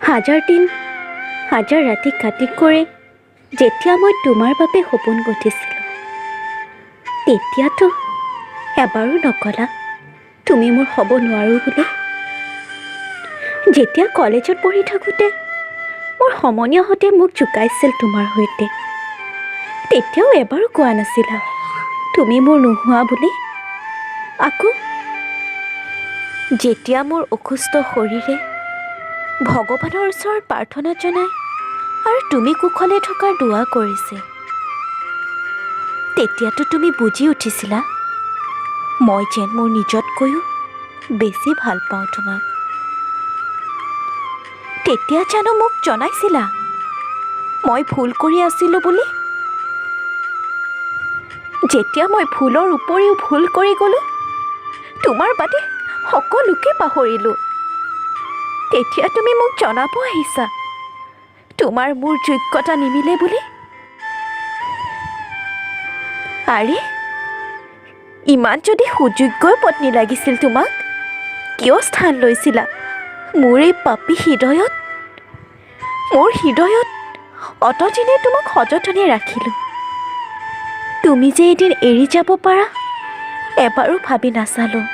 হাজাৰ দিন হাজাৰ ৰাতি কাটি কৰি যেতিয়া মই তোমাৰ বাবে সপোন গুঠিছিলোঁ, তেতিয়াতো এবাৰো নকলা তুমি মোৰ হ'ব নোৱাৰোঁ বুলি। যেতিয়া কলেজত পঢ়ি থাকোঁতে মোৰ সমনীয়াহঁতে মোক জোকাইছিল তোমাৰ সৈতে, তেতিয়াও এবাৰো কোৱা নাছিলা তুমি মোৰ নোহোৱা বুলি। আকৌ যেতিয়া মোৰ অসুস্থ শৰীৰে ভগৱানৰ ওচৰত প্ৰাৰ্থনা জনাই আৰু তুমি কুশলে থকাৰ দোৱা কৰিছিল, তেতিয়াতো তুমি বুজি উঠিছিলা মই যেন মোৰ নিজতকৈও বেছি ভাল পাওঁ তোমাক। তেতিয়া জানো মোক জনাইছিলা মই ভুল কৰি আছিলোঁ বুলি? যেতিয়া মই ভুলৰ উপৰিও ভুল কৰি গ'লোঁ, তোমাৰ বাদে সকলোকে পাহৰিলোঁ, তেতিয়া তুমি মোক জনাব আহিছা তোমাৰ মোৰ যোগ্যতা নিমিলে বুলি? আৰে, ইমান যদি সুযোগ্যই পত্নী লাগিছিল তোমাক, কিয় স্থান লৈছিলা মোৰ এই পাপী হৃদয়ত? মোৰ হৃদয়ত অতদিনে তোমাক সযতনে ৰাখিলোঁ। তুমি যে এদিন এৰি যাব পাৰা, এবাৰো ভাবি নাচালোঁ।